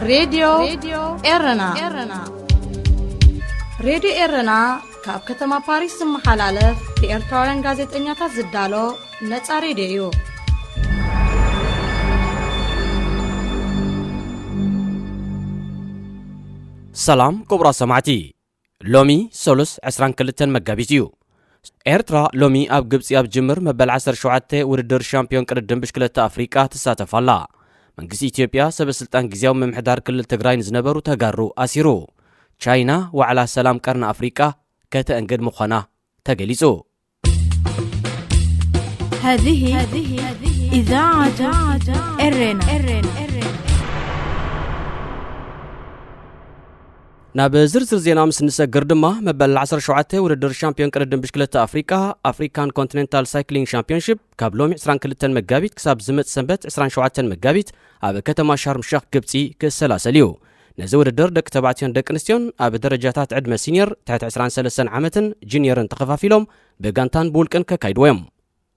ሬድዮ ኤረና። ሬድዮ ኤረና ካብ ከተማ ፓሪስ ዝመሓላለፍ ብኤርትራውያን ጋዜጠኛታት ዝዳሎ ነጻ ሬድዮ እዩ። ሰላም ክቡራት ሰማዕቲ፣ ሎሚ ሰሉስ ዕስራን ክልተን መጋቢት እዩ። ኤርትራ ሎሚ ኣብ ግብጺ ኣብ ጅምር መበል ዓሰርተ ሸውዓተ ውድድር ሻምፒዮን ቅድድም ብሽክለታ ኣፍሪቃ ትሳተፍ ኣላ። መንግስቲ ኢትዮጵያ ሰበ ስልጣን ግዝያዊ ምምሕዳር ክልል ትግራይ ንዝነበሩ ተጋሩ ኣሲሩ። ቻይና ዋዕላ ሰላም ቀርኒ ኣፍሪቃ ከተእንግድ ምዃና ተገሊጹ። هذه إذاعة إرنا. ናብ ዝርዝር ዜና ምስ ንሰግር ድማ፣ መበል ዓሰርተ ሸውዓተ ውድድር ሻምፒዮን ቅድድም ብሽክለታ ኣፍሪቃ፣ ኣፍሪካን ኮንቲኔንታል ሳይክሊንግ ሻምፒዮንሺፕ፣ ካብ ሎሚ ዕስራን ክልተን መጋቢት ክሳብ ዝመጽእ ሰንበት ዕስራን ሸውዓተን መጋቢት ኣብ ከተማ ሻርም ሸኽ ግብጺ ክሰላሰል እዩ። ነዚ ውድድር ደቂ ተባዕትዮን ደቂ ኣንስትዮን ኣብ ደረጃታት ዕድመ ሲኒየር፣ ትሕቲ ዕስራን ሰለስተን ዓመትን ጁኒየርን ተኸፋፊሎም ብጋንታን ብውልቅን ከካይድዎ እዮም።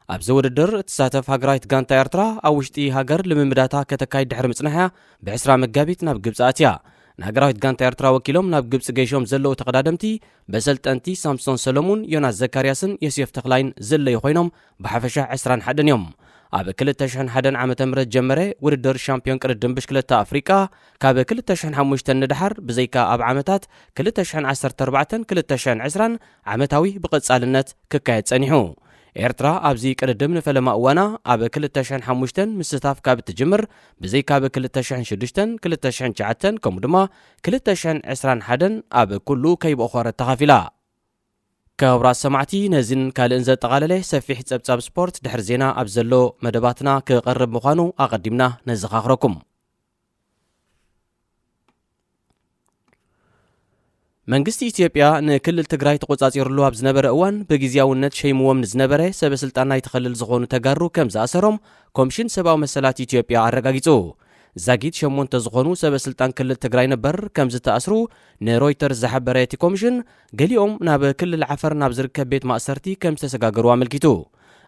ኣብዚ ውድድር እትሳተፍ ሃገራዊት ጋንታ ኤርትራ ኣብ ውሽጢ ሃገር ልምምዳታ ከተካይድ ድሕሪ ምጽናሕያ ብዕስራ መጋቢት ናብ ግብጺ ኣትያ። ንሃገራዊት ጋንታ ኤርትራ ወኪሎም ናብ ግብጺ ገይሾም ዘለዉ ተቐዳደምቲ በሰልጠንቲ ሳምሶን ሰለሙን፣ ዮናስ ዘካርያስን ዮሴፍ ተኽላይን ዝለዩ ኮይኖም ብሓፈሻ ዕስራን ሓደን እዮም። ኣብ ክልተ ሽሕን ሓደን ዓመተ ምህረት ጀመረ ውድድር ሻምፒዮን ቅድድም ብሽክለታ ኣፍሪቃ ካብ ክልተ ሽሕን ሓሙሽተን ንደሓር ብዘይካ ኣብ ዓመታት ክልተ ሽሕን ዓሰርተ ኣርባዕተን ክልተ ሽሕን ዕስራን ዓመታዊ ብቐጻልነት ክካየድ ጸኒሑ። ኤርትራ ኣብዚ ቅድድም ንፈለማ እዋና ኣብ ክልተ ሽሕን ሓሙሽተን ምስታፍ ካብ እትጅምር፣ ብዘይካ ኣብ ክልተ ሽሕን ሽዱሽተን፣ ክልተ ሽሕን ትሽዓተን ከምኡ ድማ ክልተ ሽሕን ዕስራን ሓደን ኣብ ኩሉ ከይበኾረት ተኻፊላ። ክቡራት ሰማዕቲ፣ ነዚን ካልእን ዘጠቓለለ ሰፊሕ ጸብጻብ ስፖርት ድሕሪ ዜና ኣብ ዘሎ መደባትና ክቐርብ ምዃኑ ኣቐዲምና ነዘኻኽረኩም። መንግስቲ ኢትዮጵያ ንክልል ትግራይ ተቖጻጺሩሉ ኣብ ዝነበረ እዋን ብግዝያውነት ሸይምዎም ንዝነበረ ሰበ ስልጣን ናይቲ ክልል ዝኾኑ ተጋሩ ከም ዝኣሰሮም ኮሚሽን ሰብኣዊ መሰላት ኢትዮጵያ ኣረጋጊጹ። ዛጊት ሸሞንተ ዝኾኑ ሰበ ስልጣን ክልል ትግራይ ነበር ከም ዝተኣስሩ ንሮይተርስ ዝሓበረ እቲ ኮሚሽን፣ ገሊኦም ናብ ክልል ዓፈር ናብ ዝርከብ ቤት ማእሰርቲ ከም ዝተሰጋገሩ ኣመልኪቱ።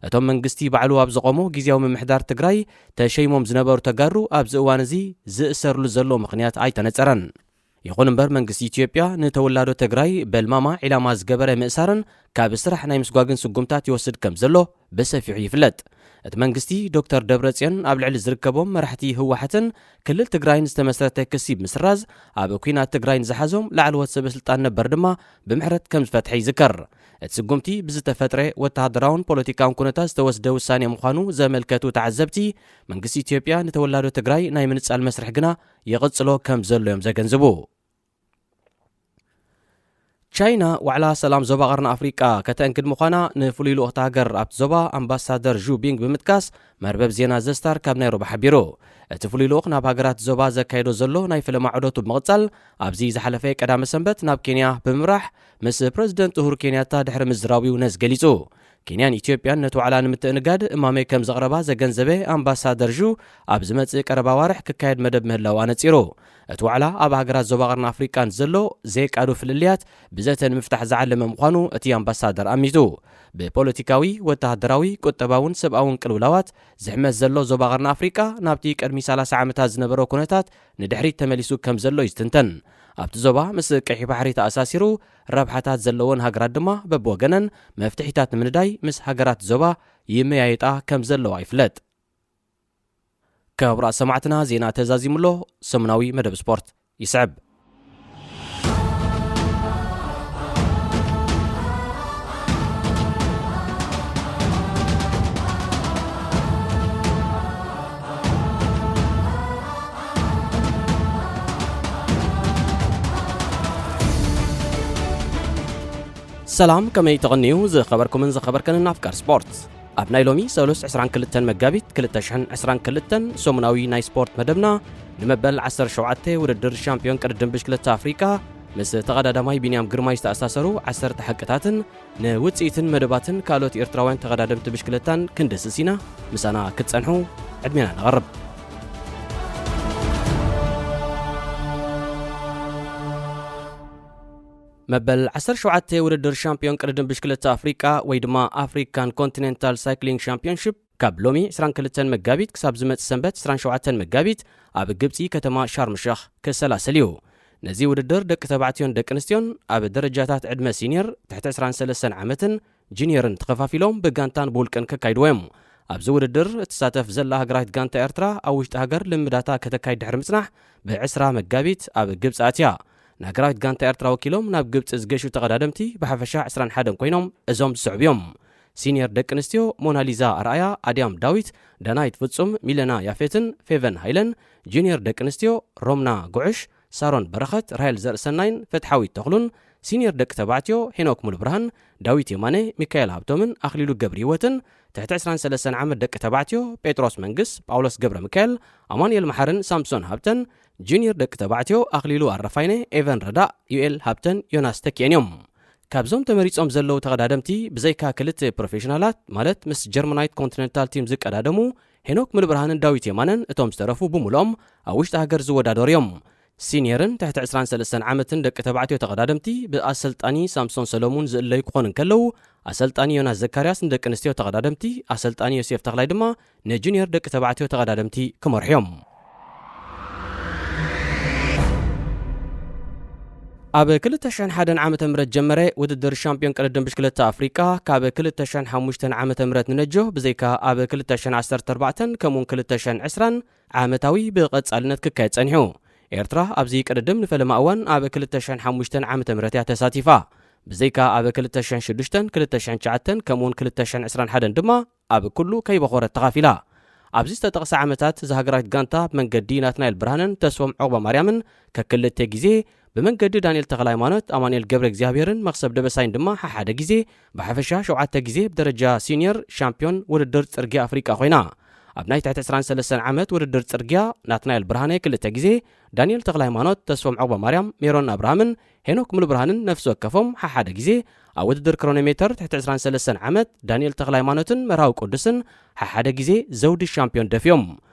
እቶም መንግስቲ ባዕሉ ኣብ ዘቖሞ ግዝያዊ ምምሕዳር ትግራይ ተሸይሞም ዝነበሩ ተጋሩ ኣብዚ እዋን እዚ ዝእሰርሉ ዘሎ ምኽንያት ኣይተነጸረን። ይኹን እምበር መንግስቲ ኢትዮጵያ ንተወላዶ ትግራይ በልማማ ዒላማ ዝገበረ ምእሳርን ካብ ስራሕ ናይ ምስጓግን ስጉምታት ይወስድ ከም ዘሎ ብሰፊሑ ይፍለጥ። እቲ መንግስቲ ዶክተር ደብረጽዮን ኣብ ልዕሊ ዝርከቦም መራሕቲ ህወሓትን ክልል ትግራይን ዝተመስረተ ክሲ ብምስራዝ ኣብ ኲናት ትግራይ ንዝሓዞም ላዕለዎት ሰበ ስልጣን ነበር ድማ ብምሕረት ከም ዝፈትሐ ይዝከር። እቲ ስጉምቲ ብዝተፈጥረ ወተሃደራውን ፖለቲካውን ኩነታት ዝተወስደ ውሳኔ ምዃኑ ዘመልከቱ ተዓዘብቲ፣ መንግስቲ ኢትዮጵያ ንተወላዶ ትግራይ ናይ ምንጻል መስርሕ ግና ይቕጽሎ ከም ዘሎ እዮም ዘገንዝቡ። ቻይና ዋዕላ ሰላም ዞባ ቀርኒ ኣፍሪቃ ከተእንግድ ምዃና ንፍሉይ ልኡኽቲ ሃገር ኣብቲ ዞባ ኣምባሳደር ዡ ቢንግ ብምጥቃስ መርበብ ዜና ዘስታር ካብ ናይሮቢ ሓቢሩ። እቲ ፍሉይ ልኡኽ ናብ ሃገራት ዞባ ዘካየዶ ዘሎ ናይ ፈለማ ዑደቱ ብምቕጻል፣ ኣብዚ ዝሓለፈ ቀዳመ ሰንበት ናብ ኬንያ ብምምራሕ ምስ ፕረዚደንት ኡሁሩ ኬንያታ ድሕሪ ምዝራቡ እዩ ነዚ ገሊጹ። ኬንያን ኢትዮጵያን ነቲ ዋዕላ ንምትእንጋድ እማመ ከም ዘቕረባ ዘገንዘበ ኣምባሳደር ዡ፣ ኣብ ዝመጽእ ቀረባ ኣዋርሕ ክካየድ መደብ ምህላው ኣነጺሩ። እቲ ዋዕላ ኣብ ሃገራት ዞባ ቀርኒ ኣፍሪቃ ንዘሎ ዘይቃዶ ፍልልያት ብዘተ ንምፍታሕ ዝዓለመ ምዃኑ እቲ ኣምባሳደር ኣሚቱ። ብፖለቲካዊ፣ ወተሃደራዊ፣ ቁጠባውን ሰብኣውን ቅልውላዋት ዝሕመስ ዘሎ ዞባ ቀርኒ ኣፍሪቃ ናብቲ ቅድሚ ሰላሳ ዓመታት ዝነበሮ ኩነታት ንድሕሪት ተመሊሱ ከም ዘሎ እዩ ዝትንተን። ኣብቲ ዞባ ምስ ቀይሕ ባሕሪ ተኣሳሲሩ ረብሓታት ዘለወን ሃገራት ድማ በብወገነን መፍትሒታት ንምንዳይ ምስ ሃገራት ዞባ ይመያየጣ ከም ዘለዋ ይፍለጥ። ክቡራት ሰማዕትና፣ ዜና ተዛዚሙሎ፣ ሰሙናዊ መደብ ስፖርት ይስዕብ። ሰላም፣ ከመይ ተቐንዩ ዝኸበርኩምን ዝኸበርከንን ኣፍቃር ስፖርት? ኣብ ናይ ሎሚ ሰሉስ ዕስራን ክልተን መጋቢት ክልተ ሽሕን ዕስራን ክልተን ሰሙናዊ ናይ ስፖርት መደብና፣ ንመበል ዓሰርተ ሸውዓተ ውድድር ሻምፒዮን ቅድድም ብሽክለታ ኣፍሪቃ ምስ ተቐዳዳማይ ቢንያም ግርማይ ዝተኣሳሰሩ ዓሰርተ ሓቅታትን ንውጽኢትን መደባትን ካልኦት ኤርትራውያን ተቐዳደምቲ ብሽክለታን ክንድስስ ኢና። ምሳና ክትጸንሑ ዕድሜና ነቕርብ። መበል ዓሰርተ ሸውዓተ ውድድር ሻምፒዮን ቅድድም ብሽክለታ ኣፍሪቃ ወይ ድማ ኣፍሪካን ኮንቲኔንታል ሳይክሊንግ ሻምፒዮንሺፕ ካብ ሎሚ ዕስራን ክልተን መጋቢት ክሳብ ዝመጽእ ሰንበት ዕስራን ሸውዓተን መጋቢት ኣብ ግብጺ ከተማ ሻርምሸኽ ክሰላሰል እዩ። ነዚ ውድድር ደቂ ተባዕትዮን ደቂ ኣንስትዮን ኣብ ደረጃታት ዕድመ ሲኒየር ትሕቲ ዕስራን ሰለስተን ዓመትን ጁኒየርን ተኸፋፊሎም ብጋንታን ብውልቅን ከካይድዎ እዮም። ኣብዚ ውድድር እትሳተፍ ዘላ ሃገራዊት ጋንታ ኤርትራ ኣብ ውሽጢ ሃገር ልምዳታ ከተካይድ ድሕሪ ምጽናሕ ብዕስራ መጋቢት ኣብ ግብጺ ኣትያ። ንሃገራዊት ጋንታ ኤርትራ ወኪሎም ናብ ግብጺ ዝገሹ ተቐዳደምቲ ብሓፈሻ ዕስራን ሓደን ኮይኖም እዞም ዝስዕቡ እዮም። ሲኒየር ደቂ ኣንስትዮ ሞናሊዛ ኣርኣያ፣ ኣድያም ዳዊት፣ ዳናይት ፍጹም፣ ሚለና ያፌትን ፌቨን ሃይለን፣ ጁኒየር ደቂ ኣንስትዮ ሮምና ጉዕሽ፣ ሳሮን በረኸት፣ ራሄል ዘርእሰናይን ፍትሓዊት ተኽሉን፣ ሲኒየር ደቂ ተባዕትዮ ሄኖክ ሙሉብርሃን፣ ዳዊት የማነ፣ ሚካኤል ሃብቶምን ኣኽሊሉ ገብረህይወትን፣ ትሕቲ ዕስራን ሰለስተን ዓመት ደቂ ተባዕትዮ ጴጥሮስ መንግስ፣ ጳውሎስ ገብረ ሚካኤል፣ ኣማኑኤል መሓርን ሳምሶን ሃብተን፣ ጁኒየር ደቂ ተባዕትዮ ኣኽሊሉ ኣረፋይነ፣ ኤቨን ረዳእ፣ ዩኤል ሃብተን፣ ዮናስ ተኪኤን እዮም። ካብዞም ተመሪጾም ዘለዉ ተቐዳደምቲ ብዘይካ ክልተ ፕሮፌሽናላት ማለት ምስ ጀርመናይት ኮንቲነንታል ቲም ዝቀዳደሙ ሄኖክ ሙሉብርሃንን ዳዊት የማነን እቶም ዝተረፉ ብምልኦም ኣብ ውሽጢ ሃገር ዝወዳደሩ እዮም። ሲኒየርን ትሕቲ ዕስራን ሰለስተን ዓመትን ደቂ ተባዕትዮ ተቐዳደምቲ ብኣሰልጣኒ ሳምሶን ሰለሙን ዝእለዩ ክኾኑ እንከለዉ፣ ኣሰልጣኒ ዮናስ ዘካርያስ ንደቂ ኣንስትዮ ተቐዳደምቲ፣ ኣሰልጣኒ ዮሴፍ ተኽላይ ድማ ንጁኒየር ደቂ ተባዕትዮ ተቐዳደምቲ ክመርሑ እዮም። ኣብ ክልተ ሽሕን ሓደን ዓመተ ምህረት ጀመረ ውድድር ሻምፒዮን ቅድድም ብሽክለታ ኣፍሪቃ፣ ካብ ክልተ ሽሕን ሓሙሽተን ዓመተ ምህረት ንነጆ ብዘይካ ኣብ ክልተ ሽሕን ዓሰርተ ኣርባዕተን ከምኡውን ክልተ ሽሕን ዕስራን ዓመታዊ ብቐጻልነት ክካየድ ጸኒሑ። ኤርትራ ኣብዚ ቅድድም ንፈለማ እዋን ኣብ ክልተ ሽሕን ሓሙሽተን ዓመተ ምህረት እያ ተሳቲፋ። ብዘይካ ኣብ ክልተ ሽሕን ሽዱሽተን፣ ክልተ ሽሕን ትሽዓተን ከምኡውን ክልተ ሽሕን ዕስራን ሓደን ድማ ኣብ ኩሉ ከይበኾረት ተኻፊላ። ኣብዚ ዝተጠቕሰ ዓመታት እዛ ሃገራዊት ጋንታ ብመንገዲ ናትናኤል ብርሃነን ተስፎም ዑቕባማርያምን ከክልተ ግዜ፣ ብመንገዲ ዳንኤል ተኽለሃይማኖት፣ ኣማኑኤል ገብረ እግዚኣብሔርን መኽሰብ ደበሳይን ድማ ሓሓደ ግዜ፣ ብሓፈሻ ሸውዓተ ግዜ ብደረጃ ሲኒየር ሻምፒዮን ውድድር ጽርግያ ኣፍሪቃ ኮይና። ኣብ ናይ ትሕቲ ዕስራን ሰለስተን ዓመት ውድድር ጽርግያ ናትናኤል ብርሃነ ክልተ ግዜ፣ ዳንኤል ተኽለሃይማኖት፣ ተስፎም ዑቕባማርያም፣ ሜሮን ኣብርሃምን ሄኖክ ሙሉብርሃንን ነፍሲ ወከፎም ሓሓደ ግዜ፣ ኣብ ውድድር ክሮኖሜተር ትሕቲ ዕስራን ሰለስተን ዓመት ዳንኤል ተኽለሃይማኖትን መርሃዊ ቅዱስን ሓሓደ ግዜ ዘውዲ ሻምፒዮን ደፍዮም።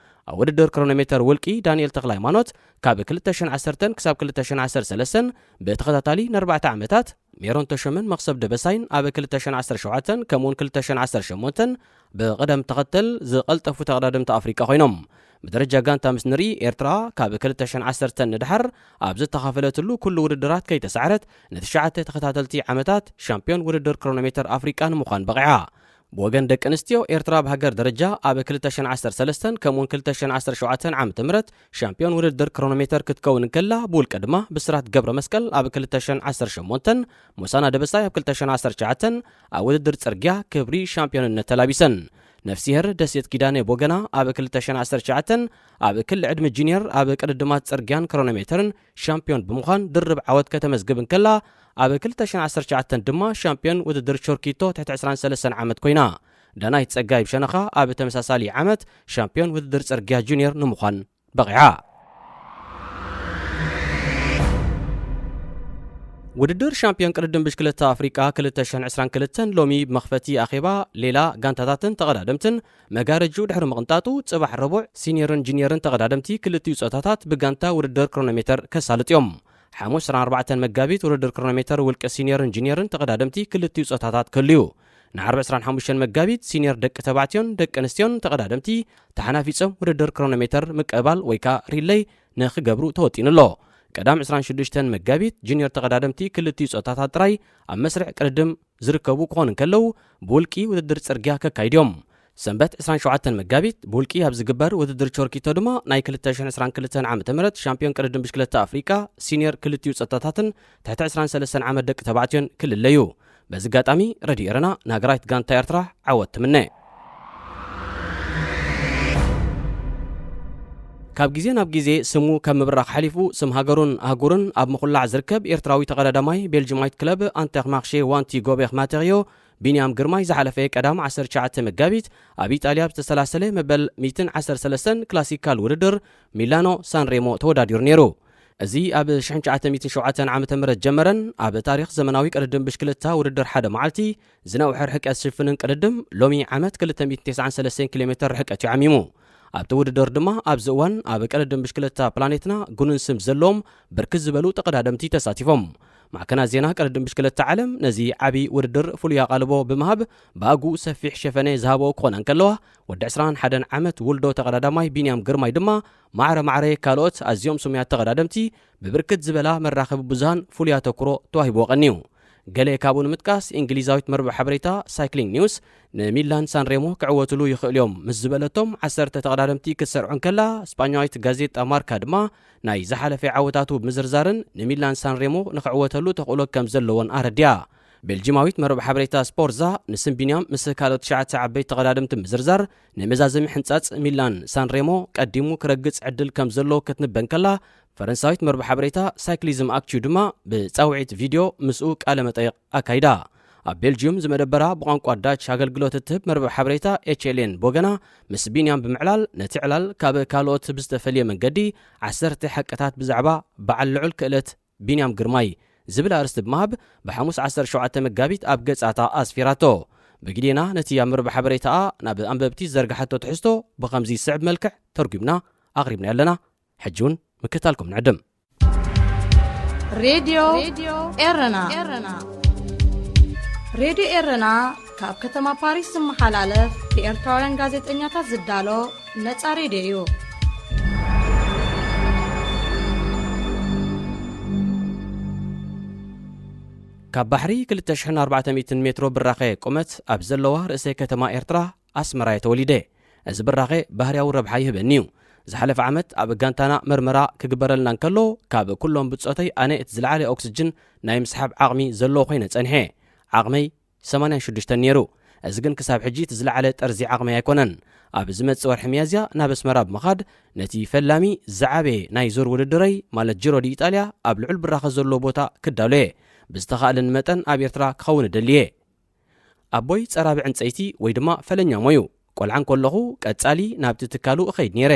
ኣብ ውድድር ክሮኖሜተር ውልቂ ዳንኤል ተኽለሃይማኖት ካብ ክልተ ሽሕን ዓሰርተን ክሳብ ክልተ ሽሕን ዓሰርተ ሰለስተን ብተኸታታሊ ንኣርባዕተ ዓመታት፣ ሜሮን ተሾመን መኽሰብ ደበሳይን ኣብ ክልተ ሽሕን ዓሰርተ ሸውዓተን ከምኡውን ክልተ ሽሕን ዓሰርተ ሸሞንተን ብቕደም ተኸተል ዝቐልጠፉ ተቐዳደምቲ ኣፍሪቃ ኮይኖም። ብደረጃ ጋንታ ምስ ንርኢ፣ ኤርትራ ካብ ክልተ ሽሕን ዓሰርተን ንድሓር ኣብ ዝተኻፈለትሉ ኩሉ ውድድራት ከይተሳዕረት ንትሽዓተ ተኸታተልቲ ዓመታት ሻምፒዮን ውድድር ክሮኖሜተር ኣፍሪቃ ንምዃን በቒዓ። ብወገን ደቂ ኣንስትዮ፣ ኤርትራ ብሃገር ደረጃ ኣብ ክልተ ሽሕን ዓሰርተ ሰለስተን ከምኡውን ክልተ ሽሕን ዓሰርተ ሸውዓተን ዓመተ ምህረት ሻምፒዮን ውድድር ክሮኖሜተር ክትከውን እንከላ፣ ብውልቀ ድማ ብስራት ገብረ መስቀል ኣብ ክልተ ሽሕን ዓሰርተ ሸሞንተን፣ ሞሳና ደበሳይ ኣብ ክልተ ሽሕን ዓሰርተ ትሽዓተን ኣብ ውድድር ጽርግያ ክብሪ ሻምፒዮንነት ተላቢሰን። ነፍስሄር ደሴት ኪዳነ ቦገና ኣብ ክልተ ሽሕን ዓሰርተ ትሽዓተን ኣብ ክሊ ዕድመ ጁኒየር ኣብ ቅድድማት ጽርግያን ክሮኖሜተርን ሻምፒዮን ብምዃን ድርብ ዓወት ከተመዝግብ እንከላ፣ ኣብ ክልተ ሽሕን ዓሰርተ ትሽዓተን ድማ ሻምፒዮን ውድድር ቾርኪቶ ትሕቲ ዕስራን ሰለስተን ዓመት ኮይና። ዳናይት ጸጋይ ብሸነኻ ኣብ ተመሳሳሊ ዓመት ሻምፒዮን ውድድር ጽርግያ ጁኒየር ንምዃን በቒዓ። ውድድር ሻምፒዮን ቅድድም ብሽክለታ ኣፍሪቃ ክልተ ሽሕን ዕስራን ክልተን ሎሚ ብመኽፈቲ ኣኼባ ሌላ ጋንታታትን ተቐዳደምትን መጋረጅኡ ድሕሪ ምቕንጣጡ፣ ጽባሕ ረቡዕ ሲኒየርን ጁኒየርን ተቐዳደምቲ ክልቲኡ ጾታታት ብጋንታ ውድድር ክሮኖሜተር ከሳልጡ እዮም። ሓሙስ ዕስራን ኣርባዕተን መጋቢት ውድድር ክሮኖሜተር ውልቂ ሲኒየርን ጁኒየርን ተቐዳደምቲ ክልቲኡ ጾታታት ክህሉ እዩ። ንዓርቢ ዕስራን ሓሙሽተን መጋቢት ሲኒየር ደቂ ተባዕትዮን ደቂ ኣንስትዮን ተቐዳደምቲ ተሓናፊጾም ውድድር ክሮኖሜተር ምቅብባል ወይ ከኣ ሪለይ ንኽገብሩ ተወጢኑ ኣሎ። ቀዳም ዕስራን ሽዱሽተን መጋቢት ጁኒየር ተቐዳደምቲ ክልቲኡ ጾታታት ጥራይ ኣብ መስርዕ ቅድድም ዝርከቡ ክኾኑ እንከለዉ፣ ብውልቂ ውድድር ጽርግያ ከካይዱ እዮም። ሰንበት ዕስራን ሸውዓተን መጋቢት ብውልቂ ኣብ ዝግበር ውድድር ቾርኪቶ ድማ ናይ ክልተ ሽሕን ዕስራን ክልተን ዓመተ ምህረት ሻምፒዮን ቅድድም ብሽክለታ ኣፍሪቃ ሲኒየር ክልቲኡ ጸታታትን ትሕቲ ዕስራን ሰለስተን ዓመት ደቂ ተባዕትዮን ክልለዩ። በዚ ኣጋጣሚ ረድዮ ኤረና ንሃገራዊት ጋንታ ኤርትራ ዓወት ትምነ። ካብ ግዜ ናብ ግዜ ስሙ ካብ ምብራኽ ሓሊፉ ስም ሃገሩን ኣህጉርን ኣብ ምኹላዕ ዝርከብ ኤርትራዊ ተቐዳዳማይ ቤልጅማይት ክለብ ኣንተርማኽሼ ዋንቲ ጎቤኽ ማተርዮ ቢንያም ግርማይ ዝሓለፈ ቀዳም ዓሰርተ ትሽዓተ መጋቢት ኣብ ኢጣልያ ኣብ ዝተሰላሰለ መበል ሚእትን ዓሰርተ ሰለስተን ክላሲካል ውድድር ሚላኖ ሳንሬሞ ተወዳዲሩ ነይሩ። እዚ ኣብ ሽሕን ትሽዓተ ሚእትን ሸውዓተን ዓመተ ምህረት ጀመረን ኣብ ታሪኽ ዘመናዊ ቅድድም ብሽክለታ ውድድር ሓደ መዓልቲ ዝነውሐ ርሕቀት ዝሽፍንን ቅድድም ሎሚ ዓመት ክልተ ሚእትን ተስዓን ሰለስተን ኪሎ ሜተር ርሕቀት እዩ ዓሚሙ። ኣብቲ ውድድር ድማ ኣብዚ እዋን ኣብ ቅድድም ብሽክለታ ፕላኔትና ግኑን ስም ዘለዎም ብርክት ዝበሉ ተቐዳደምቲ ተሳቲፎም። ማዕከናት ዜና ቅድድም ብሽክለታ ዓለም ነዚ ዓቢ ውድድር ፍሉይ ኣቓልቦ ብምሃብ ብኣግኡ ሰፊሕ ሸፈነ ዝሃበኦ ክኾና እንከለዋ፣ ወዲ ዕስራን ሓደን ዓመት ውልዶ ተቐዳዳማይ ቢንያም ግርማይ ድማ ማዕረ ማዕረ ካልኦት ኣዝዮም ስሙያት ተቐዳደምቲ ብብርክት ዝበላ መራኸቢ ብዙሃን ፍሉይ ኣተኩሮ ተዋሂብዎ ቀንዩ። ገለ ካብኡ ንምጥቃስ፣ እንግሊዛዊት መርበብ ሓበሬታ ሳይክሊንግ ኒውስ ንሚላን ሳንሬሞ ክዕወትሉ ይኽእሉ እዮም ምስ ዝበለቶም ዓሰርተ ተቐዳደምቲ ክትሰርዖ እንከላ፣ ስጳኛዊት ጋዜጣ ማርካ ድማ ናይ ዝሓለፈ ዓወታቱ ብምዝርዛርን ንሚላን ሳንሬሞ ንኽዕወተሉ ተኽእሎ ከም ዘለዎን ኣረዲኣ። ቤልጂማዊት መርበብ ሓበሬታ ስፖርዛ ንስም ቢንያም ምስ ካልኦት ትሽዓተ ዓበይቲ ተቐዳደምቲ ምዝርዛር፣ ንመዛዘሚ ሕንጻጽ ሚላን ሳንሬሞ ቀዲሙ ክረግጽ ዕድል ከም ዘሎ ክትንበ እንከላ፣ ፈረንሳዊት መርበብ ሓበሬታ ሳይክሊዝም ኣክቲዩ ድማ ብጻውዒት ቪድዮ ምስኡ ቃለ መጠይቕ ኣካይዳ። ኣብ ቤልጅዩም ዝመደበራ ብቋንቋ ዳች ኣገልግሎት እትህብ መርበብ ሓበሬታ ኤች ኤል ኤን ብወገና፣ ምስ ቢንያም ብምዕላል፣ ነቲ ዕላል ካብ ካልኦት ብዝተፈልየ መንገዲ ዓሰርተ ሓቅታት ብዛዕባ በዓል ልዑል ክእለት ቢንያም ግርማይ ዝብል ኣርእስቲ ብምሃብ፣ ብሓሙስ ዓሰርተ ሸውዓተ መጋቢት ኣብ ገጻታ ኣስፊራቶ። ብግዴና ነቲ ኣብ መርበብ ሓበሬታኣ ናብ ኣንበብቲ ዝዘርግሓቶ ትሕዝቶ ብኸምዚ ዝስዕብ መልክዕ ተርጒምና ኣቕሪብና ኣለና። ሕጂ እውን ምክትታልኩም ንዕድም። ሬድዮ ኤረና። ሬድዮ ኤረና ካብ ከተማ ፓሪስ ዝመሓላለፍ ብኤርትራውያን ጋዜጠኛታት ዝዳሎ ነጻ ሬድዮ እዩ። ካብ ባሕሪ ክልተ ሽሕን ኣርባዕተ ሚእትን ሜትሮ ብራኸ ቁመት ኣብ ዘለዋ ርእሰ ከተማ ኤርትራ ኣስመራ እየ ተወሊደ። እዚ ብራኸ ባህርያዊ ረብሓ ይህበኒ እዩ። ዝሓለፈ ዓመት ኣብ ጋንታና መርመራ ክግበረልና እንከሎ፣ ካብ ኩሎም ብጾተይ ኣነ እቲ ዝለዓለ ኦክስጅን ናይ ምስሓብ ዓቕሚ ዘለዎ ኮይነ ጸኒሐ። ዓቕመይ ሰማንያን ሽዱሽተን ነይሩ። እዚ ግን ክሳብ ሕጂ እቲ ዝለዓለ ጠርዚ ዓቕመይ ኣይኮነን። ኣብ ዝመጽእ ወርሒ ሚያዝያ ናብ ኣስመራ ብምኻድ ነቲ ፈላሚ ዝዓበየ ናይ ዙር ውድድረይ ማለት ጂሮ ዲ ኢጣልያ ኣብ ልዑል ብራኸ ዘለዎ ቦታ ክዳሎ እየ። ብዝተኻእለኒ መጠን ኣብ ኤርትራ ክኸውን እደሊ እየ። ኣቦይ ጸራቢ ዕንጸይቲ ወይ ድማ ፈለኛሞ እዩ። ቆልዓ እንከለኹ ቀጻሊ ናብቲ ትካሉ እኸይድ ነይረ።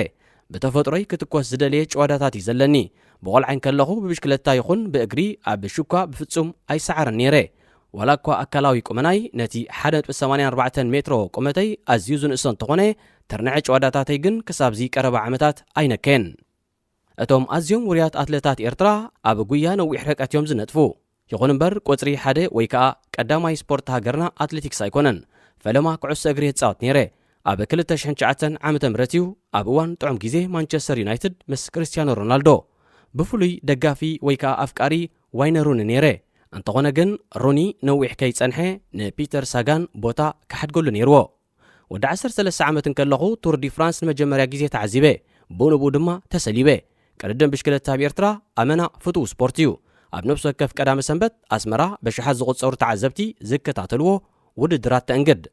ብተፈጥሮይ ክትኮስ ዝደለየ ጭዋዳታት እዩ ዘለኒ። ብቆልዓ እንከለኹ ብብሽክለታ ይኹን ብእግሪ ኣብ ሽኳ ብፍጹም ኣይሰዓርን ነይረ። ዋላ እኳ ኣካላዊ ቁመናይ ነቲ ሓደ ነጥቢ ሰማንያ ኣርባዕተ ሜትሮ ቁመተይ ኣዝዩ ዝንእሶ እንተኾነ፣ ተርንዐ ጭዋዳታተይ ግን ክሳብዚ ቀረባ ዓመታት ኣይነከየን። እቶም ኣዝዮም ውሩያት ኣትለታት ኤርትራ ኣብ ጉያ ነዊሕ ርሕቀት እዮም ዝነጥፉ። ይኹን እምበር፣ ቁጽሪ ሓደ ወይ ከኣ ቀዳማይ ስፖርት ሃገርና ኣትሌቲክስ ኣይኮነን። ፈለማ ኩዕሶ እግሪ ይጻወት ነይረ። ኣብ ክልተ ሽሕን ትሽዓተን ዓመተ ምህረት እዩ ኣብ እዋን ጥዑም ግዜ ማንቸስተር ዩናይትድ ምስ ክርስትያኖ ሮናልዶ ብፍሉይ ደጋፊ ወይ ከኣ ኣፍቃሪ ዋይነ ሩኒ ነይረ። እንተኾነ ግን፣ ሩኒ ነዊሕ ከይጸንሐ ንፒተር ሳጋን ቦታ ክሓድገሉ ነይርዎ። ወዲ ዓሰርተ ሰለስተ ዓመት እንከለኹ ቱር ዲ ፍራንስ ንመጀመርያ ግዜ ተዓዚበ። ብኡ ንብኡ ድማ ተሰሊበ። ቅድድም ብሽክለታ ኣብ ኤርትራ ኣመና ፍቱው ስፖርት እዩ። ኣብ ነፍሲ ወከፍ ቀዳመ ሰንበት ኣስመራ በሽሓት ዝቑጸሩ ተዓዘብቲ ዝከታተልዎ ውድድራት ተእንግድ።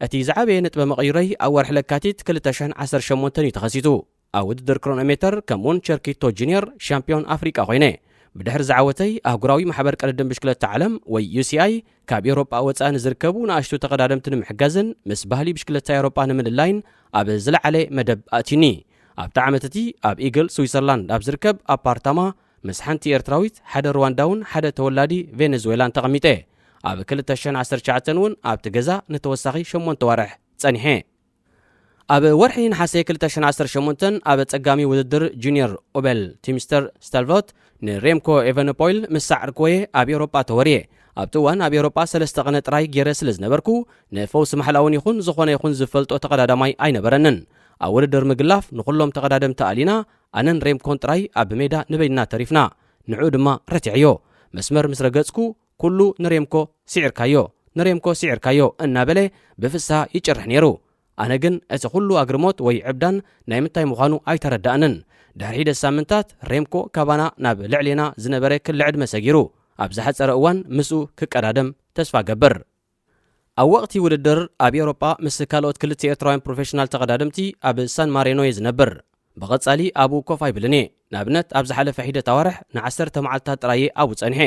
እቲ ዝዓበየ ነጥበ መቐይሮይ ኣብ ወርሒ ለካቲት ክልተ ሽሕን ዓሰርተ ሸሞንተን እዩ ተኸሲቱ። ኣብ ውድድር ክሮኖሜተር ከምኡውን ቸርኪቶ ጁኒየር ሻምፒዮን ኣፍሪቃ ኮይነ። ብድሕሪ ዝዓወተይ ኣህጉራዊ ማሕበር ቅድድም ብሽክለታ ዓለም ወይ ዩ ሲ ኣይ ካብ ኤውሮጳ ወጻኢ ንዝርከቡ ንኣሽቱ ተቐዳደምቲ ንምሕጋዝን ምስ ባህሊ ብሽክለታ ኤውሮጳ ንምልላይን ኣብ ዝለዓለ መደብ ኣእትዩኒ። ኣብቲ ዓመት እቲ ኣብ ኢግል ስዊዘርላንድ ኣብ ዝርከብ ኣፓርታማ ምስ ሓንቲ ኤርትራዊት፣ ሓደ ሩዋንዳውን ሓደ ተወላዲ ቬነዙዌላን ተቐሚጠ። ኣብ ክልተ ሽሕን ዓሰርተ ትሽዓተን እውን ኣብቲ ገዛ ንተወሳኺ ሸሞንተ ዋርሕ ጸኒሐ። ኣብ ወርሒ ነሓሰ ክልተ ሽሕን ዓሰርተ ሸሞንተን ኣብ ጸጋሚ ውድድር ጁኒየር ኦቤል ቲምስተር ስታልቮት ንሬምኮ ኤቨነፖይል ምስ ሰዓርክዎ እየ ኣብ ኤውሮጳ ተወርየ። ኣብቲ እዋን ኣብ ኤውሮጳ ሰለስተ ቅነ ጥራይ ገይረ ስለ ዝነበርኩ፣ ንፈውሲ ማሕላውን ይኹን ዝኾነ ይኹን ዝፈልጦ ተቐዳዳማይ ኣይነበረንን። ኣብ ውድድር ምግላፍ ንኹሎም ተቐዳደምቲ ኣሊና፣ ኣነን ሬምኮን ጥራይ ኣብ ሜዳ ንበይንና ተሪፍና። ንዕኡ ድማ ረቲዐዮ። መስመር ምስ ረገጽኩ፣ ኩሉ ንሬምኮ ስዒርካዮ፣ ንሬምኮ ስዒርካዮ እናበለ ብፍስሃ ይጭርሕ ነይሩ። ኣነ ግን እቲ ኩሉ ኣግርሞት ወይ ዕብዳን ናይ ምንታይ ምዃኑ ኣይተረዳእንን። ድሕሪ ሒደት ሳምንታት ሬምኮ ካባና ናብ ልዕሌና ዝነበረ ክሊ ዕድመ ሰጊሩ፣ ኣብ ዝሓጸረ እዋን ምስኡ ክቀዳደም ተስፋ ገብር። ኣብ ወቕቲ ውድድር ኣብ ኤውሮጳ ምስ ካልኦት ክልተ ኤርትራውያን ፕሮፌሽናል ተቐዳደምቲ ኣብ ሳን ማሬኖ እየ ዝነብር። ብቐጻሊ ኣብኡ ኮፍ ኣይብልን እየ። ንኣብነት፣ ኣብ ዝሓለፈ ሒደት ኣዋርሕ ንዓሰርተ መዓልታት ጥራይ እየ ኣብኡ ጸኒሐ።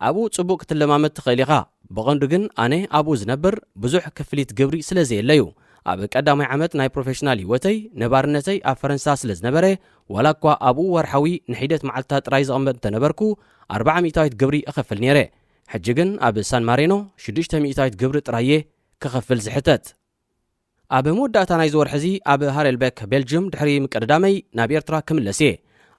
ኣብኡ ጽቡቕ ክትለማመድ ትኽእል ኢኻ። ብቐንዱ ግን ኣነ ኣብኡ ዝነብር ብዙሕ ክፍሊት ግብሪ ስለ ዘየለዩ። ኣብ ቀዳማይ ዓመት ናይ ፕሮፌሽናል ህይወተይ፣ ነባርነተይ ኣብ ፈረንሳ ስለ ዝነበረ፣ ዋላ እኳ ኣብኡ ወርሓዊ ንሒደት መዓልታት ጥራይ ዝቕመጥ እንተነበርኩ፣ ኣርብዓ ሚእታዊት ግብሪ እኸፍል ነይረ። ሕጂ ግን ኣብ ሳን ማሬኖ ሽዱሽተ ሚእታዊት ግብሪ ጥራይ እየ ክኸፍል ዝሕተት። ኣብ መወዳእታ ናይዚ ወርሒ እዚ ኣብ ሃሬልቤክ ቤልጅም ድሕሪ ምቅድዳመይ ናብ ኤርትራ ክምለስ እየ።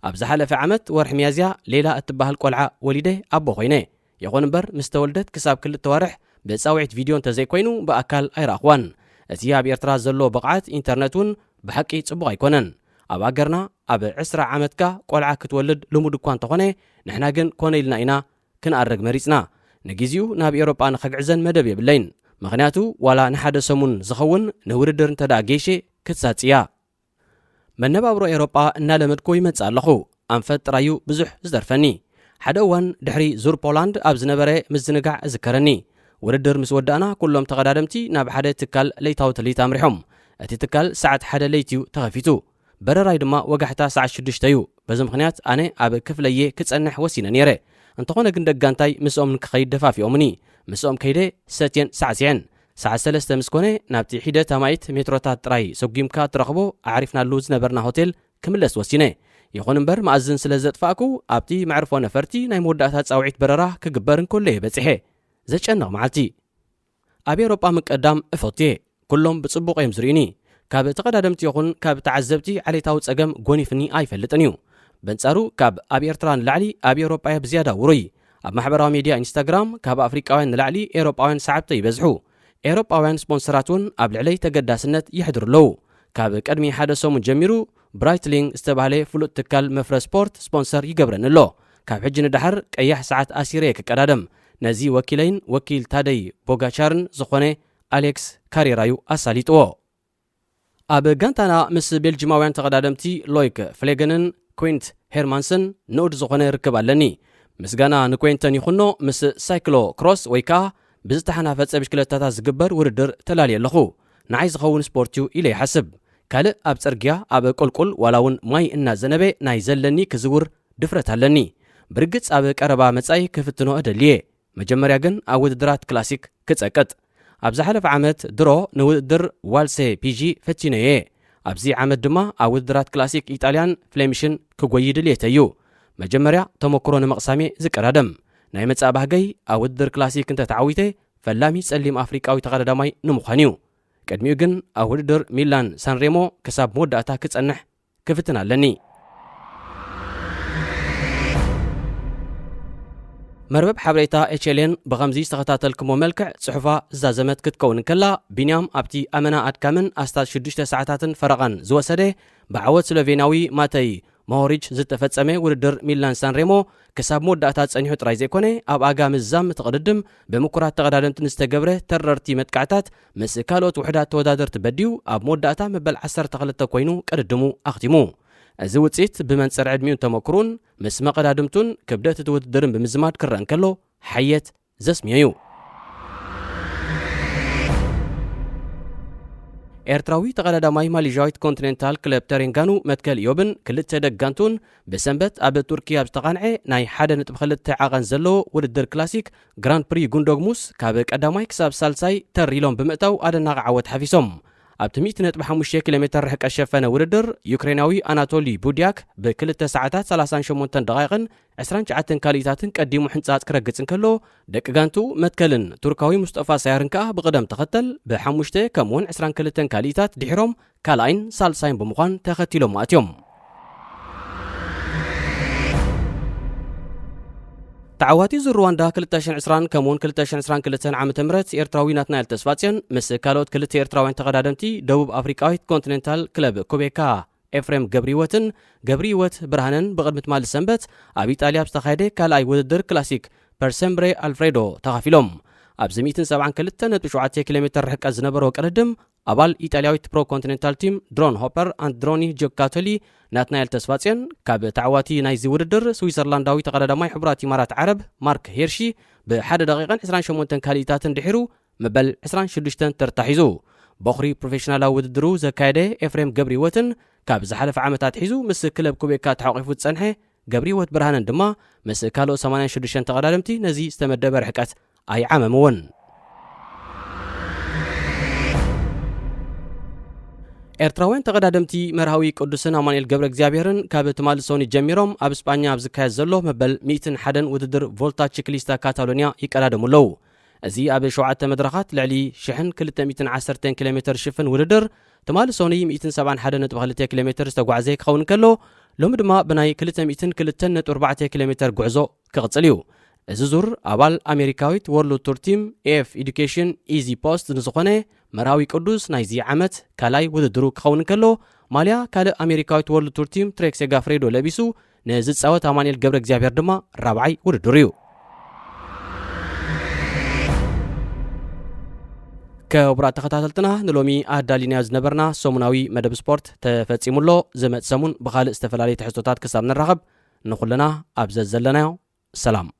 ኣብ ዝሓለፈ ዓመት ወርሒ ሚያዝያ ሌላ እትበሃል ቆልዓ ወሊደ ኣቦ ኮይነ። ይኹን እምበር ምስ ተወልደት ክሳብ ክልተ ዋርሕ ብጻውዒት ቪድዮ እንተዘይኮይኑ ብኣካል ኣይረኣኽዋን። እቲ ኣብ ኤርትራ ዘሎ ብቕዓት ኢንተርነት እውን ብሓቂ ጽቡቕ ኣይኮነን። ኣብ ኣገርና ኣብ ዕስራ ዓመትካ ቆልዓ ክትወልድ ልሙድ እኳ እንተኾነ፣ ንሕና ግን ኮነ ኢልና ኢና ክንኣረግ መሪጽና። ንግዜኡ ናብ ኤውሮጳ ንኸግዕዘን መደብ የብለይን። ምኽንያቱ ዋላ ንሓደ ሰሙን ዝኸውን ንውድድር እንተ ደኣ ገይሸ ክትሳጽ እያ። መነባብሮ ኤውሮጳ እናለመድኩ ይመጽእ ኣለኹ። ኣንፈት ጥራዩ ብዙሕ ዝተርፈኒ። ሓደ እዋን ድሕሪ ዙር ፖላንድ ኣብ ዝነበረ ምዝንጋዕ እዝከረኒ። ውድድር ምስ ወዳእና ኩሎም ተቐዳደምቲ ናብ ሓደ ትካል ለይታዊ ትልሂት ኣምሪሖም። እቲ ትካል ሰዓት ሓደ ለይቲ እዩ ተኸፊቱ። በረራይ ድማ ወጋሕታ ሰዓት ሽዱሽተ እዩ። በዚ ምኽንያት ኣነ ኣብ ክፍለየ ክጸንሕ ወሲነ ነይረ። እንተኾነ ግን ደጋንታይ ምስኦም ንክኸይድ ደፋፊኦምኒ። ምስኦም ከይደ ሰትየን ሳዕሲዐን። ሰዓት ሰለስተ ምስ ኮነ ናብቲ ሒደት ኣማኢት ሜትሮታት ጥራይ ሰጒምካ ትረኽቦ ኣዕሪፍናሉ ዝነበርና ሆቴል ክምለስ ወሲነ። ይኹን እምበር መኣዝን ስለ ዘጥፋእኩ ኣብቲ መዕርፎ ነፈርቲ ናይ መወዳእታ ጻውዒት በረራ ክግበር እንከሎ እየ በጺሐ። ዘጨንቕ መዓልቲ። ኣብ ኤውሮጳ ምቅዳም እፈቱ እየ። ኩሎም ብጽቡቕ እዮም ዝርእዩኒ። ካብ ተቐዳደምቲ ይኹን ካብ ተዓዘብቲ ዓሌታዊ ጸገም ጎኒፍኒ ኣይፈልጥን እዩ። በንጻሩ ካብ ኣብ ኤርትራ ንላዕሊ ኣብ ኤውሮጳ እየ ብዝያዳ ውሩይ። ኣብ ማሕበራዊ ሚድያ ኢንስታግራም ካብ ኣፍሪቃውያን ንላዕሊ ኤውሮጳውያን ሰዓብተይ ይበዝሑ። ኤውሮጳውያን ስፖንሰራት እውን ኣብ ልዕለይ ተገዳስነት የሕድሩ ኣለዉ። ካብ ቅድሚ ሓደ ሰሙን ጀሚሩ ብራይትሊንግ ዝተባህለ ፍሉጥ ትካል መፍረ ስፖርት ስፖንሰር ይገብረኒ ኣሎ። ካብ ሕጂ ንደሓር ቀያሕ ሰዓት ኣሲረ እየ ክቀዳደም። ነዚ ወኪለይን ወኪል ታደይ ቦጋቻርን ዝኾነ ኣሌክስ ካሬራ እዩ ኣሳሊጥዎ። ኣብ ጋንታና ምስ ቤልጂማውያን ተቐዳደምቲ ሎይክ ፍሌገንን ኩንት ሄርማንስን ንኡድ ዝኾነ ርክብ ኣለኒ። ምስጋና ንኩንተን ይኹኖ፣ ምስ ሳይክሎ ክሮስ ወይ ከኣ ብዝተሓናፈጸ ብሽክለታታት ዝግበር ውድድር ተላልየ ኣለኹ። ንዓይ ዝኸውን ስፖርት እዩ ኢለ ይሓስብ። ካልእ ኣብ ጽርግያ፣ ኣብ ቁልቁል ዋላ እውን ማይ እናዘነበ ናይ ዘለኒ ክዝውር ድፍረት ኣለኒ። ብርግጽ ኣብ ቀረባ መጻኢ ክፍትኖ እደልየ። መጀመርያ ግን ኣብ ውድድራት ክላሲክ ክጸቅጥ። ኣብ ዝሓለፈ ዓመት ድሮ ንውድድር ዋልሴ ፒጂ ፈቲነዮ እየ። ኣብዚ ዓመት ድማ ኣብ ውድድራት ክላሲክ ኢጣልያን ፍሌሚሽን ክጎዪ ድልየተይ እዩ። መጀመርያ ተመክሮ ንምቕሳም እየ ዝቀዳደም። ናይ መጻኢ ባህገይ ኣብ ውድድር ክላሲክ እንተተዓዊተ ፈላሚ ጸሊም ኣፍሪቃዊ ተቐዳዳማይ ንምዃን እዩ። ቅድሚኡ ግን ኣብ ውድድር ሚላን ሳንሬሞ ክሳብ መወዳእታ ክጸንሕ ክፍትን ኣለኒ። መርበብ ሓበሬታ ኤች ኤል ኤን ብኸምዚ ዝተኸታተልክሞ መልክዕ ጽሑፋ ዝዛዘመት ክትከውን እንከላ፣ ቢንያም ኣብቲ ኣመና ኣድካምን ኣስታት ሽዱሽተ ሰዓታትን ፈረቓን ዝወሰደ ብዓወት ስሎቬንያዊ ማተይ ሞሆሪች ዝተፈጸመ ውድድር ሚላን ሳንሬሞ ክሳብ መወዳእታ ጸኒሑ ጥራይ ዘይኮነ፣ ኣብ ኣጋ ምዝዛም እቲ ቅድድም ብምኩራት ተቐዳደምቲ ንዝተገብረ ተረርቲ መጥቃዕታት ምስ ካልኦት ውሑዳት ተወዳደርቲ በዲዩ ኣብ መወዳእታ መበል ዓሰርተ ክልተ ኮይኑ ቅድድሙ ኣኽቲሙ። እዚ ውጽኢት ብመንጽር ዕድሚኡን ተመክሩን ምስ መቐዳድምቱን ክብደት እቲ ውድድርን ብምዝማድ ክረአ እንከሎ ሓየት ዘስምዮ እዩ። ኤርትራዊ ተቐዳዳማይ ማሌዥያዊት ኮንቲኔንታል ክለብ ተሬንጋኑ መትከል ኢዮብን ክልተ ደጋንቱን ብሰንበት ኣብ ቱርኪ ኣብ ዝተቓንዐ ናይ ሓደ ነጥቢ ክልተ ዓቐን ዘለዎ ውድድር ክላሲክ ግራንድ ፕሪ ጉንዶግሙስ ካብ ቀዳማይ ክሳብ ሳልሳይ ተር ኢሎም ብምእታው ኣደናቒ ዓወት ሓፊሶም። ኣብቲ ሚእቲ ነጥቢ ሓሙሽተ ኪሎ ሜተር ርሕቀት ሸፈነ ውድድር ዩክሬናዊ ኣናቶሊ ቡድያክ ብክልተ ሰዓታት ሰላሳን ሸሞንተን ደቓይቕን ዕስራን ትሽዓተን ካልኢታትን ቀዲሙ ሕንጻጽ ክረግጽ እንከሎ፣ ደቂ ጋንቱ መትከልን ቱርካዊ ሙስጠፋ ሳያርን ከኣ ብቕደም ተኸተል ብሓሙሽተ ከምኡውን ዕስራን ክልተን ካልኢታት ድሒሮም ካልኣይን ሳልሳይን ብምዃን ተኸቲሎም ኣትዮም። ተዓዋቲ ዙር ሩዋንዳ ክልተ ሽሕን ዕስራን ከምኡውን ክልተ ሽሕን ዕስራን ክልተን ዓመተ ምህረት ኤርትራዊ ናትናኤል ተስፋጽዮን ምስ ካልኦት ክልተ ኤርትራውያን ተቐዳደምቲ ደቡብ ኣፍሪቃዊት ኮንቲኔንታል ክለብ ኩቤካ ኤፍሬም ገብሪህይወትን ገብሪህይወት ብርሃነን ብቕድሚ ትማሊ ሰንበት ኣብ ኢጣልያ ኣብ ዝተኻየደ ካልኣይ ውድድር ክላሲክ ፐርሰምብሬ ኣልፍሬዶ ተኻፊሎም። ኣብዚ ሚእትን ሰብዓን ክልተ ነጥቢ ሸውዓተ ኪሎ ሜተር ርሕቀት ዝነበሮ ቅድድም ኣባል ኢጣልያዊት ፕሮ ኮንቲኔንታል ቲም ድሮን ሆፐር ኣንድሮኒ ጆካቶሊ ናትናኤል ተስፋጽዮን ካብ ተዓዋቲ ናይዚ ውድድር ስዊዘርላንዳዊ ተቐዳዳማይ ሕቡራት ኢማራት ዓረብ ማርክ ሄርሺ ብሓደ ደቂቕን ዕስራን ሸሞንተን ካልኢታትን ድሒሩ መበል ዕስራን ሽዱሽተን ተርታ ሒዙ። በኹሪ ፕሮፌሽናላዊ ውድድሩ ዘካየደ ኤፍሬም ገብሪህይወትን ካብ ዝሓለፈ ዓመታት ሒዙ ምስ ክለብ ኩቤካ ተሓቂፉ ዝጸንሐ ገብሪህይወት ብርሃነን ድማ ምስ ካልኦት ሰማንያን ሽዱሽተን ተቐዳደምቲ ነዚ ዝተመደበ ርሕቀት ኣይዓመምዎን። ኤርትራውያን ተቐዳደምቲ መርሃዊ ቅዱስን ኣማኑኤል ገብረ እግዚኣብሔርን ካብ ትማሊ ሶኒ ጀሚሮም ኣብ ስጳኛ ኣብ ዝካየድ ዘሎ መበል ሚእትን ሓደን ውድድር ቮልታ ቺክሊስታ ካታሎንያ ይቀዳደሙ ኣለዉ። እዚ ኣብ ሸውዓተ መድረኻት ልዕሊ ሽሕን ክልተ ሚእትን ዓሰርተን ኪሎ ሜተር ሽፍን ውድድር ትማሊ ሶኒ ሚእትን ሰብዓን ሓደን ነጥቢ ክልተ ኪሎ ሜተር ዝተጓዕዘ ክኸውን ከሎ፣ ሎሚ ድማ ብናይ ክልተ ሚእትን ክልተን ነጥቢ ኣርባዕተ ኪሎ ሜተር ጉዕዞ ክቕጽል እዩ። እዚ ዙር ኣባል ኣሜሪካዊት ወርልድ ቱር ቲም ኤፍ ኤዱኬሽን ኢዚ ፖስት ንዝኾነ መርሃዊ ቅዱስ ናይዚ ዓመት ካልኣይ ውድድሩ ክኸውን እንከሎ፣ ማልያ ካልእ ኣሜሪካዊት ወርልድ ቱር ቲም ትሬክ ሴጋፍሬዶ ለቢሱ ንዝጻወት ኣማኑኤል ገብረ እግዚኣብሔር ድማ ራብዓይ ውድድሩ እዩ። ክቡራት ተኸታተልትና፣ ንሎሚ ኣዳሊናዮ ዝነበርና ሰሙናዊ መደብ ስፖርት ተፈጺሙ ኣሎ። ዝመጽእ ሰሙን ብኻልእ ዝተፈላለየ ትሕዝቶታት ክሳብ ንራኸብ፣ ንኹልና ኣብ ዘዘለናዮ ሰላም።